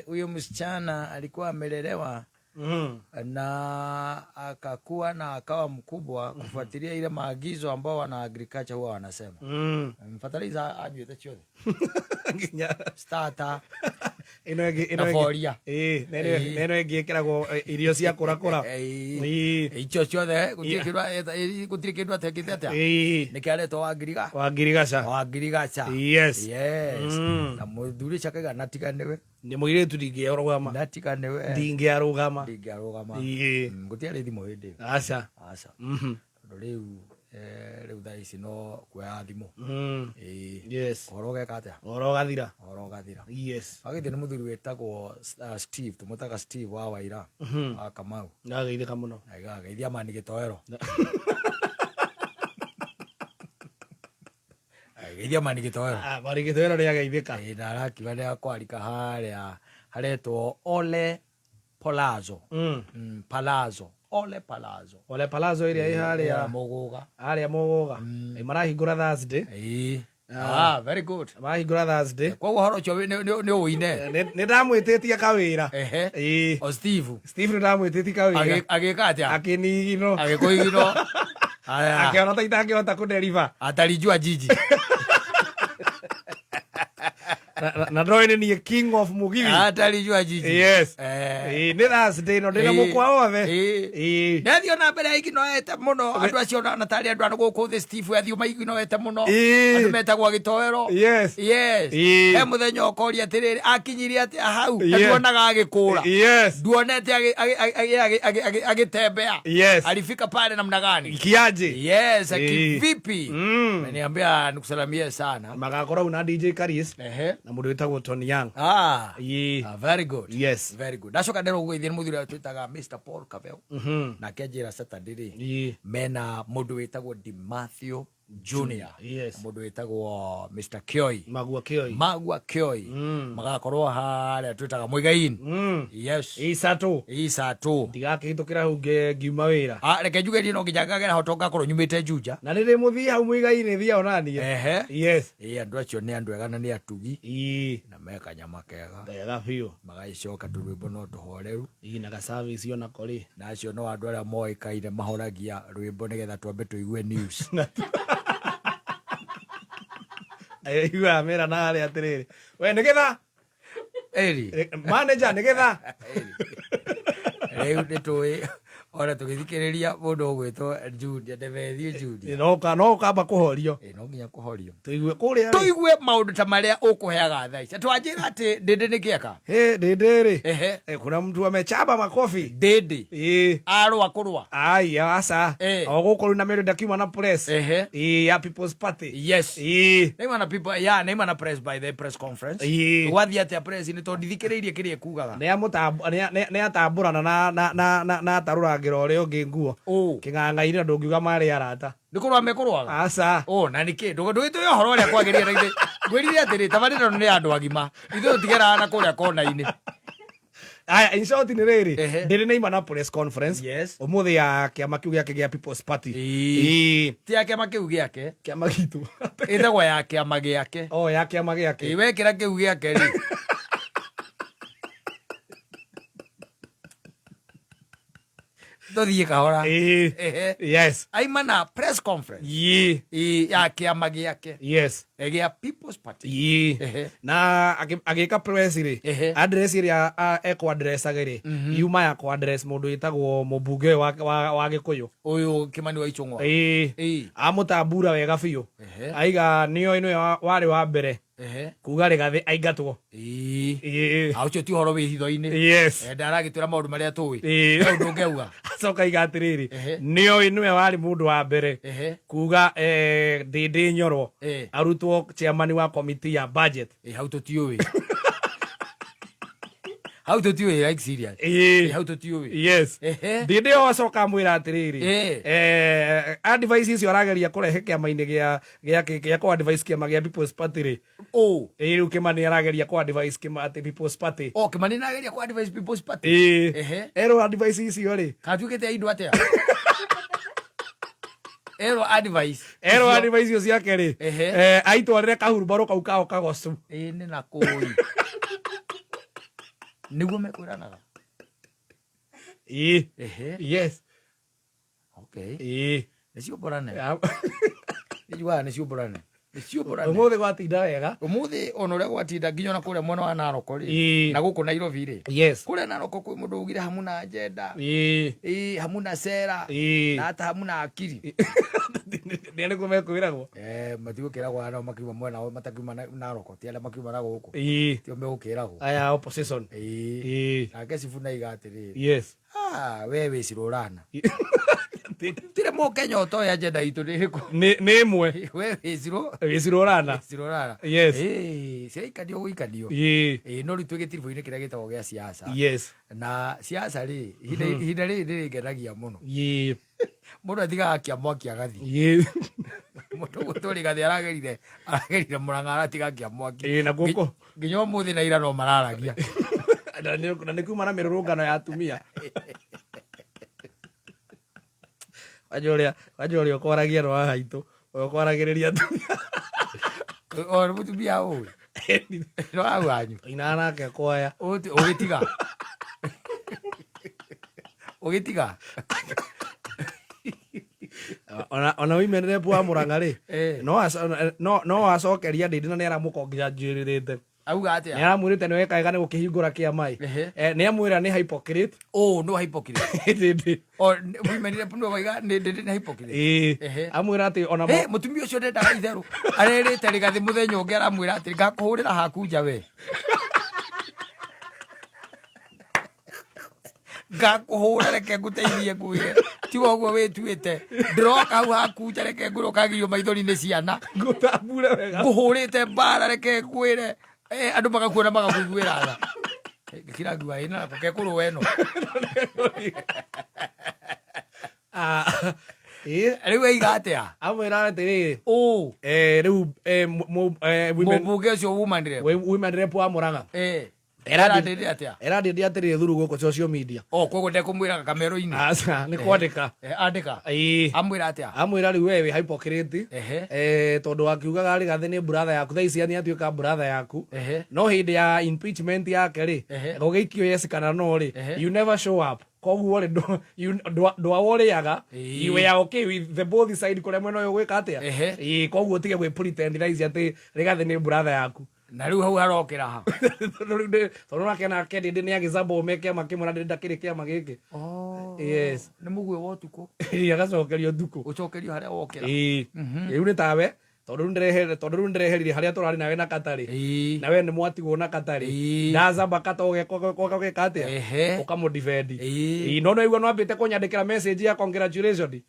Huyo msichana alikuwa amelelewa na akakuwa na akawa mkubwa kufuatilia ile maagizo ambao wana agriculture huwa wanasema. Fertilizer anywĩte ciothe. Nginya Starter ĩno ĩngĩ, ĩno na ĩngĩ. foria. Ĩĩ, na ĩno, na ĩno ĩngĩ ĩkĩragwo irio cia kũrakũra. Icio ciothe gũtirĩ kĩndũ gũtirĩ kĩndũ atekĩte atĩa. Nĩkĩo aretwo Wangiriga. Wangirigaca. Wangirigaca. Yes. Yes. Na mũthuri ũcio akaiga na tiga nĩwe. Nĩ mũirĩtu ndingĩarũgama. Na tiga nĩwe. Ndingĩarũgama. Ndingĩarũgama. Gũtiarĩ thimũ hĩndĩ ĩyo. Aca. Aca. Tondũ rĩu rĩu thaa ici no kuoya thimũ. Ĩĩ. Ũhoro ũgeka atĩa? Ũhoro ũgathira. Ũhoro ũgathira. Yes. Wagĩthiĩ nĩ mũthuri wĩtagwo Steve, tũmwĩtaga Steve wa Waira wa Kamau. Ndageithĩka mũno. Geithia mani gĩtoero. Geithia mani gĩtoero. Ah, mani gĩtoero nĩ ageithĩka. Ĩĩ, na arakiuga nĩ akwarika harĩa haretwo Ole Palazzo. Palazzo. Ole Palazzo. Ole Palazzo ĩrĩa ĩ harĩa Mũgũga. Harĩa Mũgũga. Ĩ marahingũra Thursday. Ĩĩ. Ah, very good. Marahingũra Thursday. Koguo ũhoro ũcio nĩ ũine. Nĩ ndamwĩtĩtie kawĩra. Ehe. Ĩĩ. O Steve. Steve nĩ ndamwĩtĩtie kawĩra. Agĩka atĩa? Akĩnigino. Agĩkũigino. Aya. Akĩona ta itangĩhota kũdeliver. Atarijua jiji. Na ndoĩ nĩ niĩ king of Mugithi. Atarijua jiji. Yes. Eh. Ĩĩ, nĩ Thursday ĩno ndĩna Ĩĩ. mũkwa wothe. Ĩĩ. Ĩĩ. Ndathiĩ ona mbere aiginoete mũno andũ acio na tarĩ andũ a gũkũ thĩ Steve athiĩ maiginoete mũno. Ĩĩ. Andũ metagwo gĩtoero. Yes. Yes. Ĩĩ. He mũthenya ũkoria atĩrĩrĩ akinyirie atĩa hau na Yes. nduonaga agĩkũra. Yes. Nduonete agĩtembea. Yes. Alifika pale namna gani? Kiaje. Yes, Ĩĩ. kivipi? Ameniambia nikusalamie sana. Magakorwo hau na DJ Karis Ehe. na mũndũ wĩtagwo Tony Young. Ah. Ĩĩ. Ah, very good. Yes. Very good. Ndacoka ndĩrwo gũgeithia nĩ mũthuri ũrĩa twĩtaga Mr. Paul Kabeu. Nake anjĩra Saturday rĩ. Mena mũndũ wĩtagwo Di Mathew Junior. Yes. Na mũndũ wĩtagwo Mr. Kioi. Magua Kioi. Magua Kioi. Magakorwo harĩa twĩtaga Muigai-inĩ. Yes. Isatũ. Isatũ. Ndigakĩhĩtũkĩra hau ngiuma wĩra. Ah, reke njuge niĩ no nginya ngagera ho tondũ ngakorwo nyumĩte Juja. Na nĩ ndĩmũthiĩ hau Muigai-inĩ thiĩ onanie. Ehe. Yes. Ĩĩ, andũ acio nĩ andũ ega na nĩ atugi. Ĩĩ. Na me kanyama kega. Kega biũ. Magagĩcoka tũrwĩmbo no tũhoreru. Ĩĩ, na ga service onako rĩ. Na acio no andũ arĩa moĩkaine mahoragia rwĩmbo nĩgetha twambe tũigue news. Iguaga mera na harĩa atĩrĩrĩ. We nĩgetha Eri. Manager nĩgetha. Rĩu nĩ tũĩ ona tũgĩthikĩrĩria mũndũ ũgwĩtwo Junior, Demethiũ Junior. No ũkamba kũhorio. Ĩ, no nginya kũhorio. Tũigue kũrĩa rĩ. Tũigue maũndũ ta marĩa ũkũheaga thaa ici. Twanjĩra atĩ Ndĩndĩ nĩ kĩeka. Hĩ, Ndĩndĩ rĩ. Ehe. Kuna mtu amechapa makofi. Ndĩndĩ. Ĩ. Arũa kũrũa. Ai, aca. O gũkũ rĩu na mĩrĩ ndakiuma na press. Ehe. Ĩ, ya People's Party. Yes. Ĩ. Naima na people, ya, naima na press by the press conference. Ĩ. Gwathiĩ atĩa press nĩ tondũ ndithikĩrĩirie kĩrĩa ĩkugaga. Nĩ amũtambu-, nĩ, nĩ, nĩ atambũrana na, na, na, na, na atarũrangĩra ũrĩa ũngĩ nguo. Ũ. Kĩng'ang'a-inĩ na ndũngiuga marĩ arata. Nĩ kũrũa mekũrũaga? Aca. Ũ, na nĩkĩ? Ndũgĩtwĩre ũhoro ũrĩa kwagĩrĩire na ithuĩ. Ngwĩrire atĩrĩ, tabarĩra ĩno nĩ ya andũ agima. Ithuĩ tũtigeraga na kũrĩa kona-inĩ. Aya, in short nĩ rĩrĩ, Ehe. ndĩrĩ naima na press conference Yes. ũmũthĩ ya kĩama kĩu gĩake gĩa People's Party. Ĩĩ. Ĩĩ. Ti ya kĩama kĩu gĩake. Kĩama gitũ. Ĩtagwo ya kĩama gĩake. Oh, ya kĩama gĩake. Ĩĩ, wekĩra kĩu gĩake rĩ. Tũthiĩ kahora. Ĩĩ. Ehe. Yes. Aima na press conference. Ĩĩ. Ĩĩ, ya kĩama gĩake. Yes. Gĩa People's Party. Ĩĩ. Ehe. Na agĩka press rĩ, Ehe. address ĩrĩa ekũ-addressage rĩ, yuma ya kũ-address mũndũ wĩtagwo mũmbunge wa Gĩkũyũ. Ũyũ Kĩmani wa Ichung'wa. Ĩĩ. Ĩĩ. Amũtambura wega biũ. Ehe. Aiga nĩoĩ nĩwe warĩ wa mbere Ehe. kuga Rigathĩ aingatwo. Ĩĩ. Ĩĩ. Ah, ũcio ti ũhoro wĩ hitho-inĩ. Yes. Ndaragĩtwĩra maũndũ marĩa tũĩ. Ĩĩ. He ũndũ ũngĩauga. Acoka aiga atĩrĩrĩ, Ehe. nĩoĩ nĩwe warĩ mũndũ wa mbere Ehe. kuga Ndĩndĩ Nyoro Eh. arutwo chairman wa committee ya budget. Ĩ, hau tũtiũĩ. Hau tũtiũĩ, like serious. Ĩĩ. Ĩ, hau tũtiũĩ. Yes. Ehe. Ndĩndĩ ĩyo acoka amwĩra atĩrĩrĩ, Eh. advice icio arageria kũrehe kĩama-inĩ gĩa kũ advice kĩama gĩa People's Party rĩ. Ũ. Ĩĩ, rĩu Kĩmani arageria kũ advice kĩma atĩ People's Party. O, Kĩmani nĩarageria kũ advice People's Party. Ĩĩ. Ehe. Erwo advice icio rĩ. Katuĩkĩte indo atĩa? Erwo advice. Erwo advice icio ciake rĩ. Ehe. Aitwarĩre kahurumbarũ kau kao kagocu. Ĩĩ, nĩ na kũi. Nĩguo mekwĩranaga. Ĩĩ. Ehe. Yes. Okay. Ĩĩ. Nĩ ciũmbũrane. Nĩnjiguaga nĩ ciũmbũrane. Nĩ ciũmbũrane. Ũmũthĩ gwatinda wega. Ũmũthĩ ona ũrĩa gwatinda nginya ona kũrĩa mwena wa Narok rĩ. Ĩĩ. Na gũkũ Nairobi rĩ. Yes. Kũrĩa Narok kwĩ mũndũ ugire hamuna agenda. Ĩĩ. Ĩĩ, hamuna sera. Ĩĩ. Na hata hamuna akili. Nĩ arĩkũ mekwĩragwo? Eh, matigũkĩragwo nao makiuma mwena wa matakiuma Narok, ti arĩa makiuma na gũkũ. Ĩĩ. Tio megũkĩragwo. Aya opposition. Ĩĩ. Ĩĩ. Nake Sifuna aiga atĩrĩrĩ. Yes. Ah, we wĩ cirũrana. Tirĩ mũkenya ũtoĩ agenda itũ nĩ ĩrĩkũ. Nĩ ĩmwe. We wĩ cirũ. Wĩcirũrana. Cirũrana. Yes. Ĩĩ, ciraikanio gũikanio. Ĩĩ. Ĩĩ, no rĩu twĩ gĩtiribũ-inĩ kĩrĩa gĩtagwo gĩa siasa. Yes. Na siasa rĩ, ihinda ihinda rĩrĩ nĩ rĩngenagia mũno. Ĩĩ. Mũndũ atigaga akia mwaki agathiĩ. Ĩĩ. Mũndũ ũguo Rigathĩ aragerire Mũrang'a aratiga akia mwaki. Ĩĩ, na gũkũ. Nginya ũmũthĩ na ira no mararagia. Na nĩ kuma na mĩrũrũngano ya atumia. Kwanja ũrĩa ũkwaragia no haha itũ. Ũrĩa ũkwaragĩrĩria atumia. O nĩ mũtumia ũyũ. No hau hanyu. Ina nake kwaya. Ũgĩtiga. Ũgĩtiga. Ona women rep wa Mũrang'a rĩ, Eh. no acokeria Ndindi na nĩ aramũcongratulate. Auga atĩa? Nĩ aramwĩrĩte nĩ weka wega nĩ gũkĩhingũra kĩama ĩ. Ehe. Nĩ amwĩra nĩ hypocrite. Oh, no hypocrite. Ndindi. O women rep no waiga nĩ ndĩ nĩ hypocrite. Ĩĩ. Ehe. Amwĩra atĩ ona Eh, mũtumia ũcio ndendaga itherũ. Arerĩte Rigathĩ mũthenya ũngĩ aramwĩra atĩ ngakũhũrĩra haku nja we. Ngakũhũra reke ngũteithie ngwĩre. Tiga ũguo wĩtuĩte. Ndĩroka hau haku nja reke ngwĩre ũkagirio maithori nĩ ciana. Ngũtambure wega. Ngũhũrĩte mbara reke ngwĩre. Eh, andũ magakuona magakũiguĩra tha. Ngĩkira ngiuga ĩ nako kekũrũa ĩno. Ah, ĩĩ. Rĩu aiga atĩa? Amwĩra atĩrĩrĩ. Ũ. Rĩu women Mũmbunge ũcio woman rep. Women rep wa Mũrang'a. Eh. Era Ndĩndĩ atĩa? Era ndindi atĩrĩrĩ thuru gũkũ social media. O koguo ndekũmwĩraga kamero-inĩ. Aca, nĩ kwandĩka. Eh, andĩka. Ĩĩ. Amwĩra atĩa? Amwĩra rĩu we wĩ hypocrite. Ehe. Tondũ akiugaga Rigathĩ nĩ brother yaku, thaa ici nĩ atuĩka brother yaku. Ehe. No hĩndĩ ya impeachment yake rĩ, Ehe. gũgĩikio yes kana no rĩ, Ehe. you never show up. Koguo rĩ, ndwaworĩaga. Ĩĩ. You were okay with the both side kũrĩa mwena ũyũ gwĩka atĩa? Ehe. Ĩĩ, koguo ũtige gwĩ pretend thaa ici atĩ Rigathĩ nĩ brother yaku. Na rĩu hau harokĩra ha? Tondũ nake nake Ndindi nĩ agĩcamba ũme kĩama kĩmwe na Ndindi ndakĩrĩ kĩama gĩkĩ. Oh. Yes. Nĩ mũguĩ wa ũtukũ. Ĩĩ, agacokerio ũtukũ. Ũcokerio harĩa wokĩra. Ĩĩ. Rĩu nĩ tawe, tondũ rĩu ndĩreherire harĩa tũrarĩ nawe na Katarĩ. Ĩĩ. Na we nĩ mwatigwo na Katarĩ. Ĩĩ. Ndacamba kata ũgeka atĩa? Ehe. Ũkamũdefend. Ĩĩ. Ĩĩ, no nĩwaigua nĩwambĩte kũnyandĩkĩra message ya congratulation.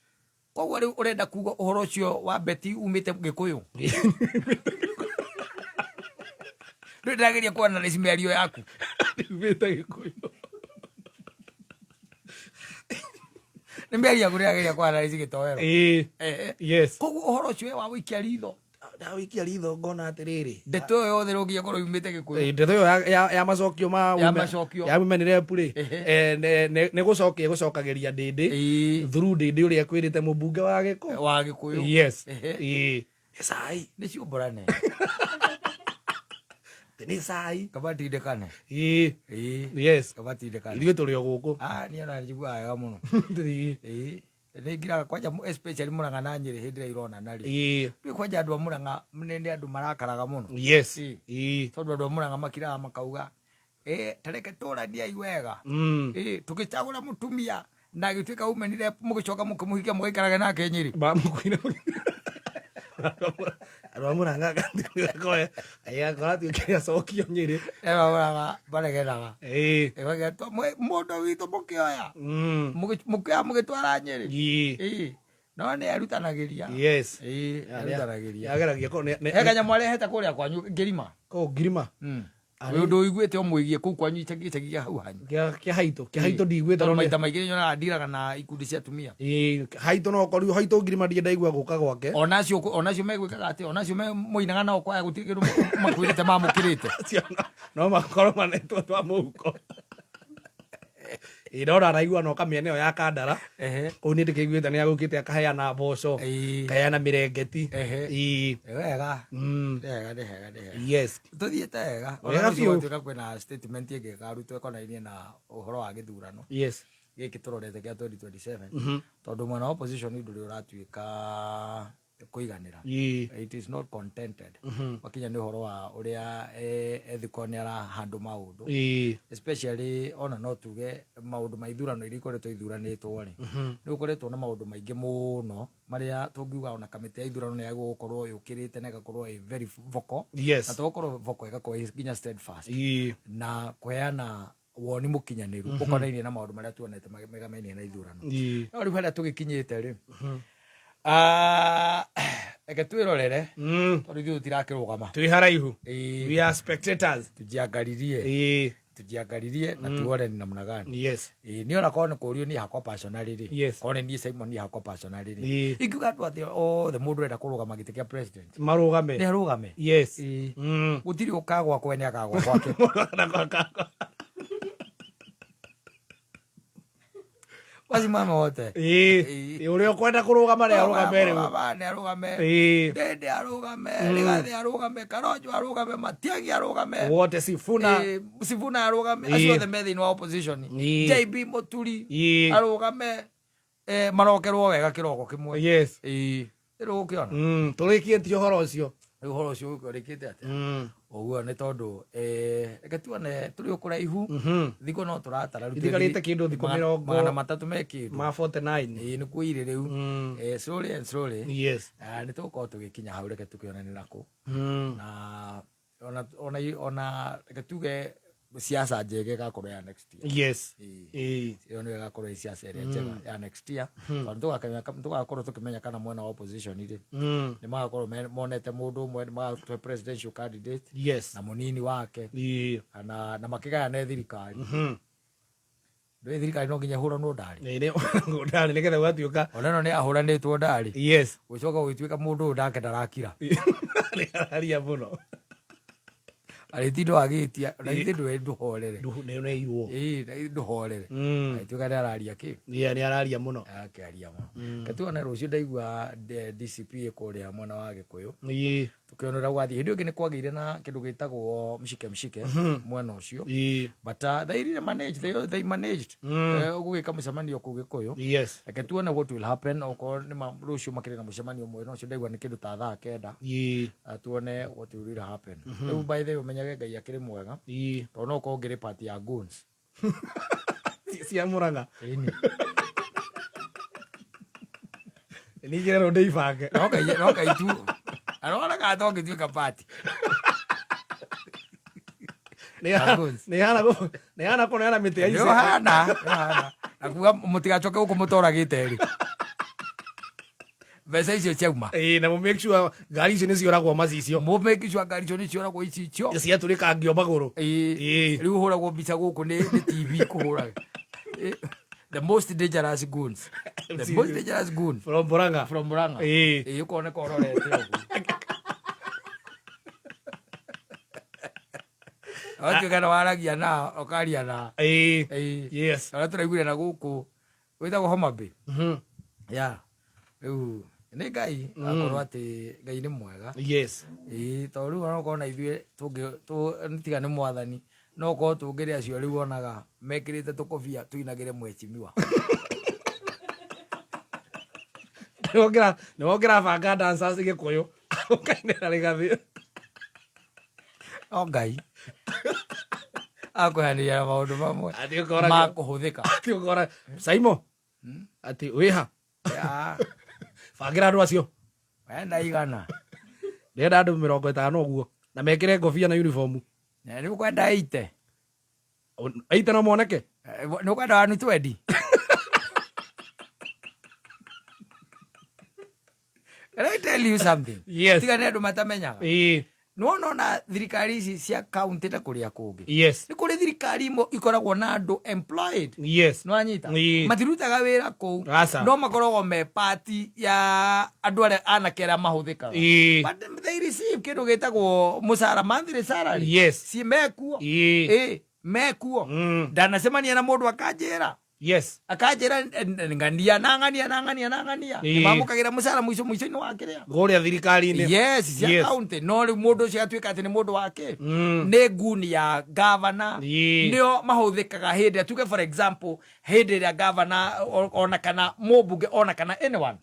Koguo rĩu ũrenda kuga ũhoro ũcio wa Betty umĩte Gĩkũyũ? Rĩu ndĩrageria kũ analyse mĩario yaku. Umĩte Gĩkũyũ. Nĩ mĩario yaku ndĩrageria kũ analyse gĩtoero. Ĩĩ. Ehe. Yes. Koguo ũhoro ũcio we wa gũikia ritho. Ndawĩikia ritho ngona atĩrĩrĩ. Ndeto ĩyo yothe rĩu nginya korwo yumĩte Gĩkũyũ. Ĩĩ, ndeto ĩyo ya macokio ma Ya macokio. ya women rep rĩ, Ehe. nĩ gũcokia ĩgũcokagĩria Ndindi. Ĩĩ. Through Ndindi ũrĩa ekwĩrĩte mũmbunge wa Gĩkũyũ. Wa Gĩkũyũ. Yes. Ehe. Ĩĩ. Nĩ cai. Nĩ ciũmbũrane. Nĩ cai. Kabatindĩkane. Ĩĩ. Ĩĩ. Yes. Kabatindĩkane. Ithuĩ tũrĩ o gũkũ. Ah, niĩ ona njiguaga wega mũno. Ĩĩ. Ĩĩ. Nĩ ngiraga kwanja especially Mũrang'a na Nyĩrĩ hĩndĩ ĩrĩa ironana rĩ. Ĩĩ. Rĩu kwanja andũ a Mũrang'a nĩ andũ marakaraga mũno. Yes. Ĩĩ. Ĩĩ. Tondũ andũ a Mũrang'a makiraga makauga, ĩ tareke tũraniai wega. Ĩĩ, tũgĩcagũra mũtumia na agĩtuĩka women rep mũgĩcoka mũkĩmũhikia mũgaikaraga nake Nyĩrĩ. Ba mũkwĩra. Andũ a Mũrang'a agakora atuĩkire acokio Nyĩrĩ. Andũ a Mũrang'a maregenaga. Ĩĩ. Mũndũ witũ mũkĩoya. Mũkĩoya mũgĩtwara Nyĩrĩ. Ĩĩ. Ĩĩ. No nĩ erutanagĩria. Yes. Ĩĩ, erutanagĩria. Ageragia ko He kanyamũ arehete kũrĩa kwanyu ngĩrima. Kũu ngirima. Wĩ ũndũ ũiguĩte ũmwĩgie kũu kwanyu icagi kĩa hau hanyu. Kĩa haitũ, kĩa haitũ ndiguĩte Tondũ no nĩ- maita maingĩ nyonaga ndiraga na ikundi cia atumia. Ĩĩ, haitũ no korirwo haitũ ngirima ndirĩ ndaigua gũka gwake. Onacio onacio megwĩkaga atĩ onacio moinaga nao kwaya gũtirĩ kĩndũ makwĩrĩte mamũkĩrĩte. Acio no makorwo manetwo twa mũhuko. Ĩ, no ndanaigua no kamĩena ĩyo ya Kandara. Kũu nĩ ndĩkĩiguĩte nĩ agũkĩte akaheana mboco, akaheana mĩrengeti. Ĩ. Nĩ wega. Nĩ wega, nĩ wega, nĩ wega. Tũthiĩte wega. Wega Ona rũciũ biũ. gwatuĩka kwĩna statement ĩngĩ ĩkarutwo ĩkonainie na ũhoro wa gĩthurano gĩkĩ tũrorete kĩa 2027, tondũ mwena wa opposition ndũrĩ ũratuĩka kũiganĩra. It is not contented wakinya nĩ ũhoro wa ũrĩa Ethiko nĩ arahandũ maũndũ, especially ona no tuge maũndũ ma ithurano iria ikoretwo ithuranĩtwo rĩ, nĩ gũkoretwo na maũndũ maingĩ mũno marĩa tũngiuga ona kamĩtĩ ya ithurano nĩ yagĩrĩirwo gũkorwo yũkĩrĩte na ĩgakorwo ĩ very vocal, na to gũkorwo vocal, ĩgakorwo ĩ nginya steadfast na kũheana woni mũkinyanĩru ũkonainie na maũndũ marĩa tuonete megamainie na ithurano. No rĩu harĩa tũgĩkinyĩte rĩ, reke twĩrorere, tondũ ithuĩ tũtirakĩrũgama. Twĩ haraihu. We are spectators. Tujiangalirie. Tujiangalirie na tuone ni namna gani. Ĩĩ, niĩ ona korwo nĩ kũũrio niĩ hakwa personally rĩ, korwo nĩ niĩ Simon, niĩ hakwa personally rĩ, ingiuga andũ atĩ othe mũndũ ũrenda kũrũgama gĩtĩ kĩa president marũgame. Nĩ arũgame. Ĩĩ. Gũtirĩ ũkagwa kwene akagwa gwake. Wasimame wote. Ĩĩ, ũrĩa ũkwenda kũrũgama nĩ arũgame rĩu. Arũgama, nĩ arũgame. Ndende arũgame, Rigathĩ arũgame, Karonjo arũgame, Matiang'i arũgame. Wote, Sifuna. Ĩĩ, Sifuna arũgame. Acio othe me thĩinĩ wa opposition. JB Mũturi arũgame. Marokerwo wega kĩroko kĩmwe. Ĩĩ, rĩu ũkĩona. Tũrĩkĩtie ũhoro ũcio. Rĩu ũhoro ũcio ũrĩkĩte atĩa? Ũguo nĩ tondũ reke tuone tũrĩ o kũraihu. Thikũ no tũratara rĩu. Itigarĩte kĩndũ thikũ mĩrongo 300 me kĩndũ. Ma 49. Ĩĩ, nĩkuo irĩ rĩu. Slowly and slowly. Nĩ tũgũkorwo tũgĩkinya hau, reke tũkĩone nĩ nakũ. Na ona reke tuge siasa njega ĩgakorwo ya next year. Ĩĩ. Ĩyo nĩyo ĩgakorwo ĩ siasa ĩrĩa njega ya next year, tondũ tũgakorwo tũkĩmenya kana mwena wa opposition rĩ, nĩ magakorwo monete mũndũ ũmwe nĩ magatũhe presidential candidate na mũnini wake, kana na makĩgayane thirikari. Ndũĩ thirikari no nginya ĩhũranwo ndarĩ. Ĩĩ, ndarĩ nĩgetha ũgatuĩka. Ona ĩno nĩ yahũranĩtwo ndarĩ. Gũcoka gũgĩtuĩka mũndũ ũyũ nake ndarakira. Nĩ araria mũno. Arĩtindo agĩtia na ithe ndũĩ ndũhorere. Nĩ ũneirwo. Ĩĩ, na ithe ndũhorere. Agĩtuĩka nĩ araria kĩ? Yeah, nĩ araria mũno. Akĩaria mũno. Reke tuone rũciũ, ndaigua DCP kũrĩa mwena wa Gĩkũyũ. Tũkĩona ũrĩa gwathiĩ. Hĩndĩ ĩyo ĩngĩ nĩ kwagĩire na kĩndũ gĩtagwo mshike mshike mwena ũcio. But they really managed, they managed. Ũgũgĩka mũcemanio kũu Gĩkũyũ. Reke tuone what will happen okorwo nĩ rũciũ makĩrĩ na mũcemanio mwena ũcio, ndaigua nĩ kĩndũ ta thaa 9. Tuone what will really happen. Rĩu by the way ũmenyage Ngai akĩrĩ mwega. Tondũ no ũkorwo ũngĩrĩ part ya goons. Cia Mũrang'a. Ĩni. Ningĩ rero ndĩibange. No Ngai, no Ngai tu. Arona kana to ngĩtuĩka party. Nĩ Goons. Nĩ hana kũneana mĩtĩ ya Nĩ ici. ũhana, nĩ ũhana. Na kuga mũtigacoke gũkũ mũtoragĩte rĩ. Mbeca icio ciauma. Ĩĩ, na mũ make sure ngari icio nĩ cioragwo macicio. Mũ make sure ngari icio nĩ cioragwo icicio. Ciatũrĩkangio magũrũ. Ĩĩ. Rĩu ũhũragwo mbica gũkũ nĩ TV kũhũra. The most dangerous goons. The most dangerous goon. From Murang'a. From Murang'a. Ĩĩ, ũkoneka ũrorete ũguo. Watuĩka nĩ waragia na ũkaria na. Ĩĩ. Ũrĩa tũraiguire na gũkũ wĩtagwo Homa Bay. Ya. Rĩu nĩ Ngai akorwo atĩ Ngai nĩ mwega. Ĩĩ, tondũ rĩu ona okorwo na ithuĩ tiga nĩ mwathani no korwo tũngĩrĩ acio rĩu onaga mekĩrĩte tũkobia tũinagĩre mheshimiwa. Nĩ wongera banga dancers Gĩkũyũ ũkainĩra Rĩgathĩ. No Ngai akũheanĩria na maũndũ mamwe Atĩ ũkora ma kũhũthĩka. Atĩ ũkora Saimo atĩ wĩha bangĩra andũ acio. Wenda igana. Ndĩrenda andũ 50 ũguo na mekĩre ngobia na uniform. Na nĩ ũkwenda 80. 80 no moneke. Nĩ ũkwenda 120. Can I tell you something? Yes. Tiga nĩ andũ matamenyaga. Nĩwona ona thirikari ici cia county na kũrĩa kũngĩ. Nĩ kũrĩ thirikari imwe ikoragwo na andũ employed. Nĩwanyita? Matirutaga wĩra kũu. Aca. No makoragwo me part ya andũ arĩa anake arĩa mahũthĩkaga. But they receive kĩndũ gĩtagwo mũcara, monthly salary. Ci mekuo. Mekuo. Ndanacemania na mũndũ akanjĩra, akanjĩra ng'ania na ng'ania na ng'ania na ng'ania. Nĩmamũkagĩra mũcara mũico mũico-inĩ wa kĩrĩa kũrĩa thirikari-inĩ. Yes, cia county. No rĩu mũndũ ũcio atuĩka atĩ nĩ mũndũ wake, nĩ nguni ya gavana. Nĩo mahũthĩkaga hĩndĩ ĩrĩa, tuge for example, hĩndĩ ĩrĩa gavana ona kana mũmbunge ona kana anyone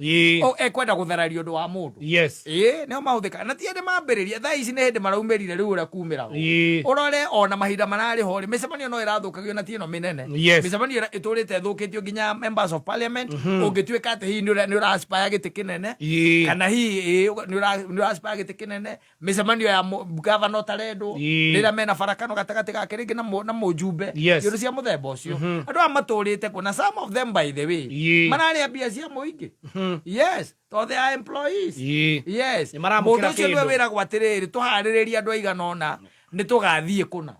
ekwenda gũthararia ũndũ wa mũndũ. Ĩĩ, nĩo mahũthĩkaga na ti hĩndĩ mambĩrĩria. Thaa ici nĩ hĩndĩ maraumĩrire rĩu ũrĩa kumĩraga. Ũrore ona mahinda mararĩ ho rĩ, mĩcemanio no ĩrathũkagio na ti ĩno mĩnene. Mĩcemanio ĩtũrĩte ĩthũkĩtio nginya members of parliament. Ũngĩtuĩka atĩ hihi nĩ ũra-aspire gĩtĩ kĩnene, kana hihi nĩ ũra-aspire gĩtĩ kĩnene, mĩcemanio ya gavana ũtarendwo, rĩrĩa mena barakano gatagatĩ gake rĩngĩ na mũjumbe, iũndũ cia mũthemba ũcio. Andũ aya matũrĩte kuo na some of them, by the way, mararĩa mbia cia mũingĩ. Yes, to they are employees. Yes. Nĩ maramũkĩra Mũndũ ũcio nĩwe kĩndũ. wĩragwo atĩrĩrĩ, tũharĩrĩrie andũ aigana ũna nĩ tũgathiĩ kũna.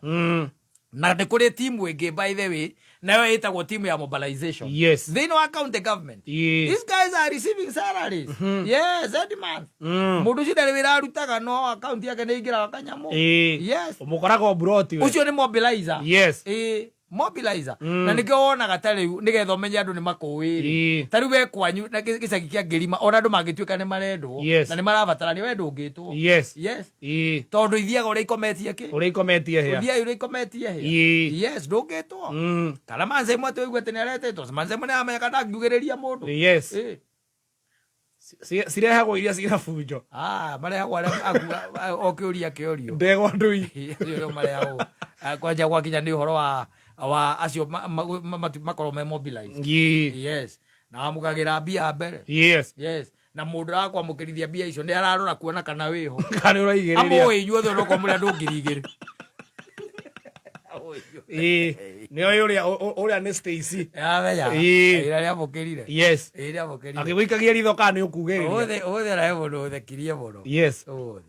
Na nĩ kũrĩ timu ĩngĩ, by the way, nayo ĩtagwo timu ya mobilization thĩinĩ wa county government. These guys are receiving salaries, yes, every month. Mũndũ ũcio ndarĩ wĩra arutaga, no akaunti yake nĩ ĩingĩraga kanyamũ. Yes. Ũmũkoraga mburoti we. Ũcio nĩ mobilizer. Ĩĩ, mobilizer. Na nĩkĩo wonaga ta rĩu nĩgetha ũmenye andũ nĩ makũĩ rĩ, ta rĩu we kwanyu na gĩcagi kĩa Ngĩrima, ona andũ mangĩtuĩka nĩ marendwo na nĩ marabatarania, we ndũngĩtwo. Yes, tondũ ithiaga ũrĩa ikometie kĩ. Ũrĩa ikometie hĩa. Ũthiaga ũrĩa ikometie hĩa. Yes, ndũngĩtwo. Kana Manzemo atĩ ũigue atĩ nĩ aretĩtwo, Manzemo nĩ amenyeka ndangiugĩrĩria mũndũ. Cirehagwo iria cina bunjo. Ah, marehagwo arĩa o kĩũria kĩorio. Ndegwa ndui. Acio marehagwo. Ah, kwanja gwakinya nĩ ũhoro wa acio makorwo me mobilized. Yes, na wamũkagĩra mbia mbere. Yes, na mũndũ arakwamũkĩrithia mbia icio nĩ ararora kuona kana wĩho. Kana ũraigĩrĩria. Amũĩ inyuothe onokorwo mũrĩ andũ 2,000. Nĩ oĩ ũrĩa nĩ Stacy. Amenya. Ĩra rĩamũkĩrire. Ĩĩ, rĩamũkĩrire. Agĩgũikagia ritho kana nĩ ũkugĩrĩria. Ũmũthĩ arahe mũndũ ũthekirie mũno. Ũmũthĩ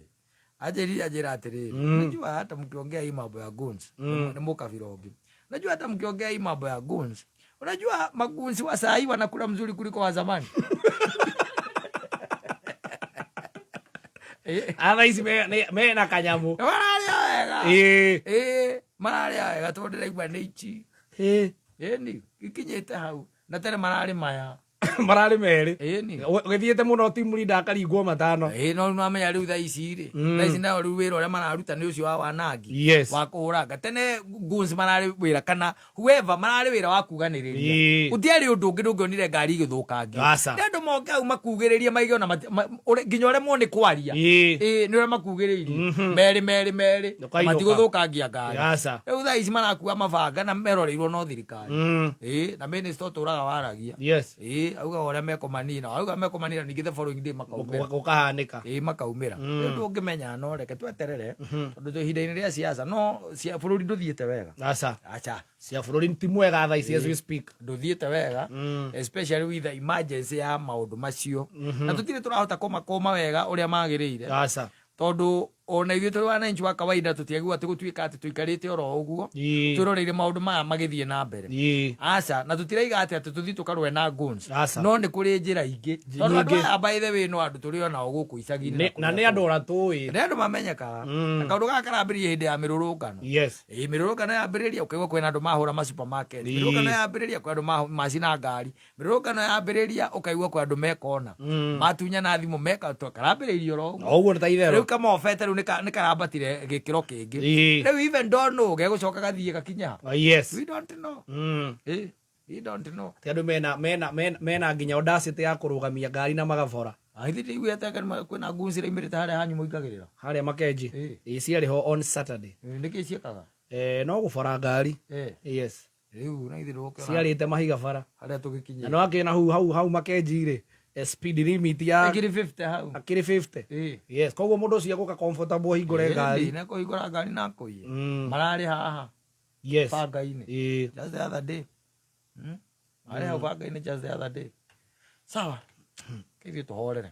anjĩrire, anjĩra atĩrĩrĩ, "Najua hata mkiongea hii mambo ya goons," nĩ mũkabira ũngĩ, "najua hata mkiongea hii mambo ya goons, unajua magoons wa saa hii wanakula mzuri kuliko wa zamani." Atha ici mena kanyamũ. Mararĩa wega. Ĩĩ, mararĩa wega tondũ ndĩraigua nĩ ici. Ĩni ikinyĩte hau na tene mararĩ maya. Mararĩ merĩ. Ĩni. Ũgĩthiĩte mũno team leader akaringwo matano. Ĩĩ, no nĩwamenya rĩu thaa ici rĩ, thaa ici nao rĩu wĩra ũrĩa mararuta nĩ ũcio wa wanangi, wa kũhũranga. Tene goons mararĩ wĩra kana whoever mararĩ wĩra wa kuganĩrĩria. Gũtiarĩ ũndũ ũngĩ, ndũngĩonire ngari ĩgĩthũkangio. Aca. Nĩ andũ moke hau makugĩrĩrie maige ona nginya ũremwo nĩ kwaria. Ĩĩ, nĩ ũrĩa makugĩrĩirie merĩ merĩ merĩ. Ũkainũka. Matigũthũkangia ngari. Aca. Rĩu thaa ici marakua mabanga na meroreirwo no thirikari. Ĩĩ, na minister ũtũraga waragia. Ĩĩ, augaga ũrĩa mekũmanina, auga mekũmanina, ningĩ the following day makaumĩra. Gũkahanĩka. Ĩĩ, makaumĩra. Rĩu ndũngĩmenya, no reke tweterere, tondũ twĩ ihinda-inĩ rĩa siasa, no cia bũrũri ndũthiĩte wega. Aca. Aca. Cia bũrũri ti mwega thaa ici as we speak. Ndũthiĩte wega, especially with the emergency ya maũndũ macio, na tũtirĩ tũrahota kũmakũma wega ũrĩa magĩrĩire. Aca. Tondũ ona ithuĩ tũrĩ wananchi wa kawaida tũtiagĩrĩirwo atĩ gũtuĩka atĩ tũikarĩte oro ũguo twĩroreire maũndũ maya magĩthiĩ na mbere. Aca, na tũtiraiga atĩ tũthiĩ tũkarũe na guns. Aca. No nĩ kũrĩ njĩra ingĩ, tondũ andũ Nyingĩ. aya, by the way, no andũ tũrĩ onao gũkũ icagi-inĩ. Na nĩ andũ ona tũĩ. Nĩ andũ mamenyekaga. Na kaũndũ gaka karambĩrĩria hĩndĩ ya mĩrũrũngano. Ĩĩ, mĩrũrũngano yambĩrĩria ũkaigua kwĩna andũ mahũra ma supermarket. Mĩrũrũngano yambĩrĩria kwĩ andũ macina ngari. Mĩrũrũngano yambĩrĩria ũkaigua kwĩ andũ mekona matunyana thimũ meka karambĩrĩirie oro ũguo. O ũguo nĩ ta itherũ. Rĩu kamobete rĩu nĩ karambatire gĩkĩro kĩngĩ. Rĩu even don't know gegũcoka gathiĩ gakinya ha. We don't know. Ĩĩ, we don't know. Ti andũ mena nginya audacity ya kũrũgamia ngari na magabora. Ithe ndiguĩte kwĩna goons iraimĩrĩte harĩa hanyu mũingagĩrĩra. Harĩa Makenji. Ĩĩ, ciarĩ ho on Saturday. Ĩĩ, nĩkĩ ciĩkaga? No gũbora ngari. Yes. Rĩu na ithe ndũgũkĩona Ciarĩte mahiga bara. harĩa Na tũgĩkinyĩte. no akĩona hau Makenji rĩ, speed limit ya Ĩkĩrĩ 50 hau. Akĩrĩ 50. Yes, koguo mũndũ ũcio egũka comfortable ahingũre ngari. Nĩ kũhingũra ngari na kũiye. Mararĩ haha banga-inĩ just the other day. Mararĩ hau banga-inĩ just the other day. Sawa, kĩthiĩ tũhorere.